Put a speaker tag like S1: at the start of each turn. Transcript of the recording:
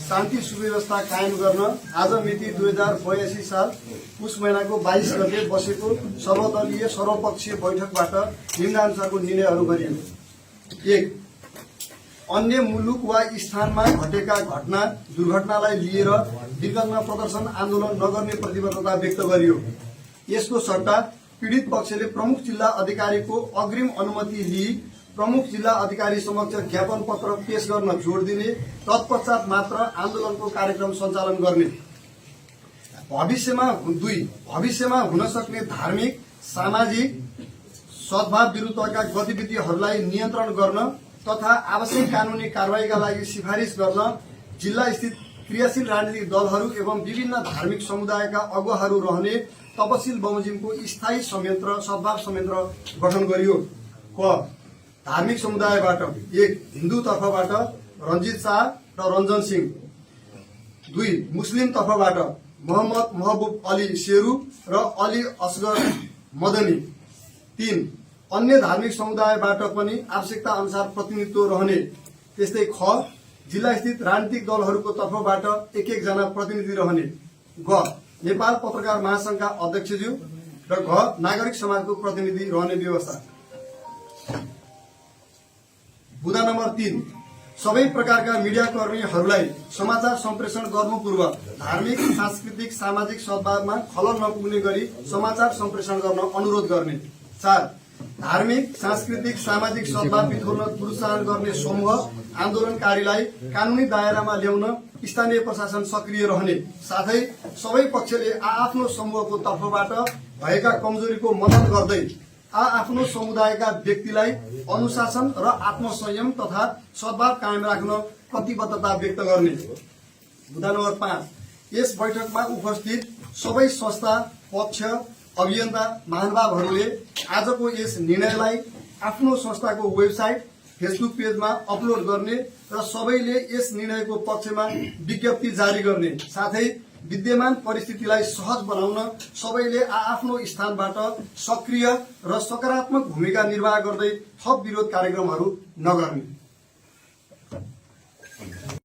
S1: शान्ति सुव्यवस्था कायम गर्न आज मिति 2082 साल पुष महिनाको 22 गते बसेको सर्वदलीय सर्वपक्षीय बैठकबाट निम्नानुसारको निर्णयहरू गरियो। 1. अन्य मुलुक वा स्थानमा घटेका दुर्घटनालाई लिएर विगतमा प्रदर्शन आन्दोलन नगर्ने प्रतिबद्धता व्यक्त गरियो। यसको सट्टा पीडित पक्षले प्रमुख जिल्ला अधिकारीको अग्रिम अनुमति लिई प्रमुख जिल्ला अधिकारी समक्ष ज्ञापन पत्र पेश गर्न जोड दिने, तत्पश्चात मात्र आन्दोलनको कार्यक्रम सञ्चालन गर्ने। भविष्यमा हुन सक्ने धार्मिक सामाजिक सद्भाव विरुद्धका गतिविधिहरूलाई नियन्त्रण गर्न तथा आवश्यक कानूनी कारबाहीका लागि सिफारिस गर्न जिल्ला स्थित क्रियाशील राजनीतिक दलहरू एवं विभिन्न धार्मिक समुदायका अगुवाहरू रहने तपसिल बमोजिमको स्थायी संयन्त्र सद्भाव संयन्त्र गठन गरियो। क. धार्मिक समुदायबाट 1. हिन्दू तर्फबाट रञ्जित शाह र रञ्जन सिंह। 2. मुस्लिम तर्फबाट मोहम्मद महबुब अली शेरू र अली असगर मदनी। 3. अन्य धार्मिक समुदायबाट पनि आवश्यकता अनुसार प्रतिनिधित्व रहने। त्यस्तै ख. जिल्ला स्थित राजनीतिक दलहरूको तर्फबाट एक जना प्रतिनिधि रहने। ग. नेपाल पत्रकार महासंघका अध्यक्षज्यू र घ. नागरिक समाजको प्रतिनिधि रहने व्यवस्था। बुदा नम्बर 3. सबै प्रकारका मिडियाकर्मीहरूलाई समाचार सम्प्रेषण गर्नु पूर्व धार्मिक सांस्कृतिक सामाजिक सद्भावमा खलल नपुग्ने गरी समाचार सम्प्रेषण गर्न अनुरोध गर्ने। 4. धार्मिक सांस्कृतिक सामाजिक सद्भाव बिथोल्न प्रोत्साहन गर्ने समूह आन्दोलनकारीलाई कानूनी दायरामा ल्याउन स्थानीय प्रशासन सक्रिय रहने, साथै सबै पक्षले आआफ्नो समूहको तर्फबाट भएका कमजोरीको मद्दत गर्दै आफ्नो समुदायका व्यक्तिलाई अनुशासन र आत्मसंयम तथा सद्भाव कायम राख्न प्रतिबद्धता व्यक्त गर्ने। मुद्दा नम्बर 5. यस बैठकमा उपस्थित सबै संस्था पक्ष अभियन्ता महानुभावहरूले आजको यस निर्णयलाई आफ्नो संस्थाको वेबसाइट फेसबुक पेजमा अपलोड गर्ने र सबैले यस निर्णयको पक्षमा विज्ञप्ति जारी गर्ने, साथै विद्यमान परिस्थितिलाई सहज बनाउन सबैले आफ्नो स्थानबाट सक्रिय र सकारात्मक भूमिका निर्वाह गर्दै थप विरोध कार्यक्रमहरू नगर्ने।